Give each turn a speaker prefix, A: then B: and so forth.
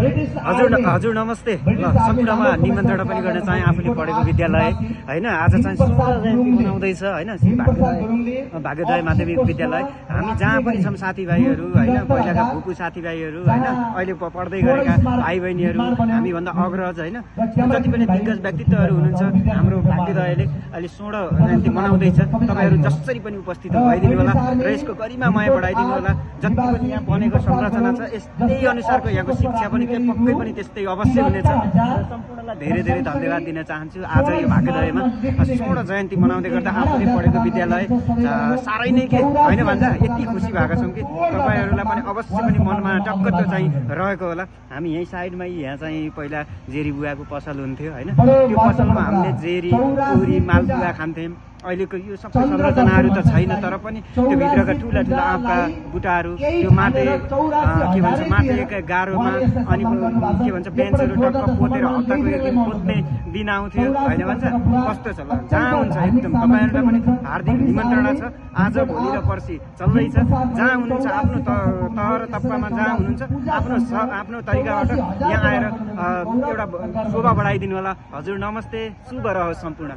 A: हजुर नमस्ते। ल सम्पूर्णमा निमन्त्रणा पनि गर्न चाहे आफूले पढेको विद्यालय हैन। आज चाहिँ स्वर्ण जयन्ती मनाउँदैछ हैन, श्री भाग्योदय माध्यमिक विद्यालय। हामी जहाँ पनि छौँ साथीभाइहरू हैन, पहिलाका भुपु साथीभाइहरू हैन, अहिले पढ्दै गरेका भाइ बहिनीहरू, हामीभन्दा अग्रज हैन, जति पनि दिग्गज व्यक्तित्वहरू हुनुहुन्छ, हाम्रो भाग्योदयले अहिले स्वर्ण जयन्ती मनाउँदैछ। तपाईँहरू जसरी पनि उपस्थित भइदिनु होला र यसको गरिमामय बढाइदिनु होला। जति पनि यहाँ बनेको संरचना छ यस्तै अनुसारको यहाँको शिक्षा पनि पक्कै पनि त्यस्तै अवश्य हुनेछ। सम्पूर्णलाई धेरै धेरै धन्यवाद दिन चाहन्छु। आज यो भाग्योदयमा स्वर्ण जयन्ती मनाउँदै गर्दा आफूले पढेको विद्यालय साह्रै नै के होइन भन्दा यति खुसी भएका छौँ कि तपाईँहरूलाई पनि अवश्य पनि मनमा टक्क त चाहिँ रहेको होला। हामी यहीँ साइडमै यहाँ चाहिँ पहिला जेरी बुवाको पसल हुन्थ्यो होइन, त्यो पसलमा हामीले जेरी पुरी मालपुवा खान्थ्यौँ। अहिलेको यो सबै संरचनाहरू त छैन, तर पनि त्यो भित्रका ठुला ठुला आँपका बुटाहरू, त्यो माटे के भन्छ माटेका गाह्रोमा अनि के भन्छ बेन्चहरू टक्क पोतेर हप्ताको एक दिन पोत्ने दिन आउँथ्यो होइन भन्छ। कस्तो छ ल, जहाँ हुन्छ एकदम तपाईँहरूलाई पनि हार्दिक निमन्त्रणा छ। आज भोलि र पर्सि चल्दैछ। जहाँ हुनुहुन्छ आफ्नो तह र तब्कामा जहाँ हुनुहुन्छ आफ्नो तरिकाबाट यहाँ आएर एउटा शोभा बढाइदिनु होला। हजुर नमस्ते, शुभ रहोस् सम्पूर्ण।